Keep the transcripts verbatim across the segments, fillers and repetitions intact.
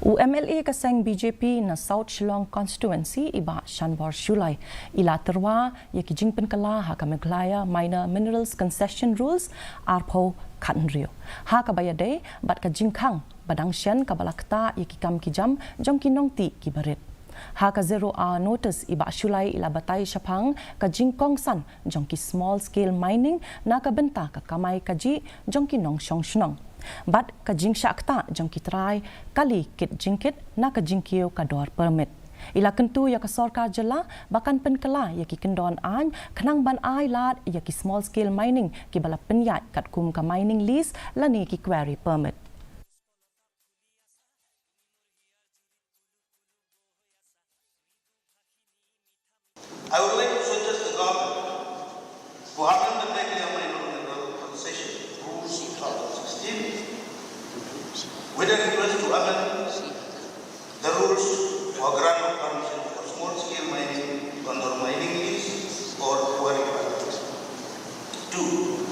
U MLA ka seng BJP na South Shillong Constituency, i Bah Shanbor Shullai, i la tyrwa ïa ki jingpynkylla ha ka Meghalaya Minor Minerals Concession Rules arphew khathynriew, ha kaba ïadei bad ka jingkhang ba dang shen kaba la ktah ïa ki kam ki jam jong ki nongtih kiba rit. Ha ka zero hour notice, i Bah Shullai i la batai shaphang ka jingkongsan jong ki small scale mining na ka bynta ka kamai kajih jong ki nongshong shnong, bad ka jingshah ktah jong ki trai kali kit jingkit na ka jingkiew ka dor permit. I la kyntu ïa ka sorkar jylla ba kan pynkylla ïa ki kyndon aiñ khnang ban ai lad ïa ki small scale mining kiba la pynïaid katkum ka mining lease lane ki quarry permit. I would like to suggest the government to amend the Meghalaya Minor Mineral Concession Rules two thousand sixteen with a request to amend the rules for grant of permission for small scale mining under mining lease or quarry permit. Two,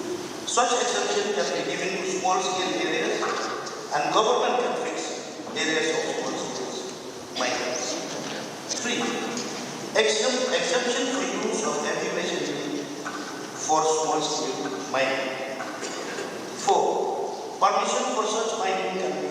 such exemption can be given to small scale areas and government can fix areas of small scale mining. Three, exempt, exemption for use of heavy machinery for small scale mining. Four, permission for such mining can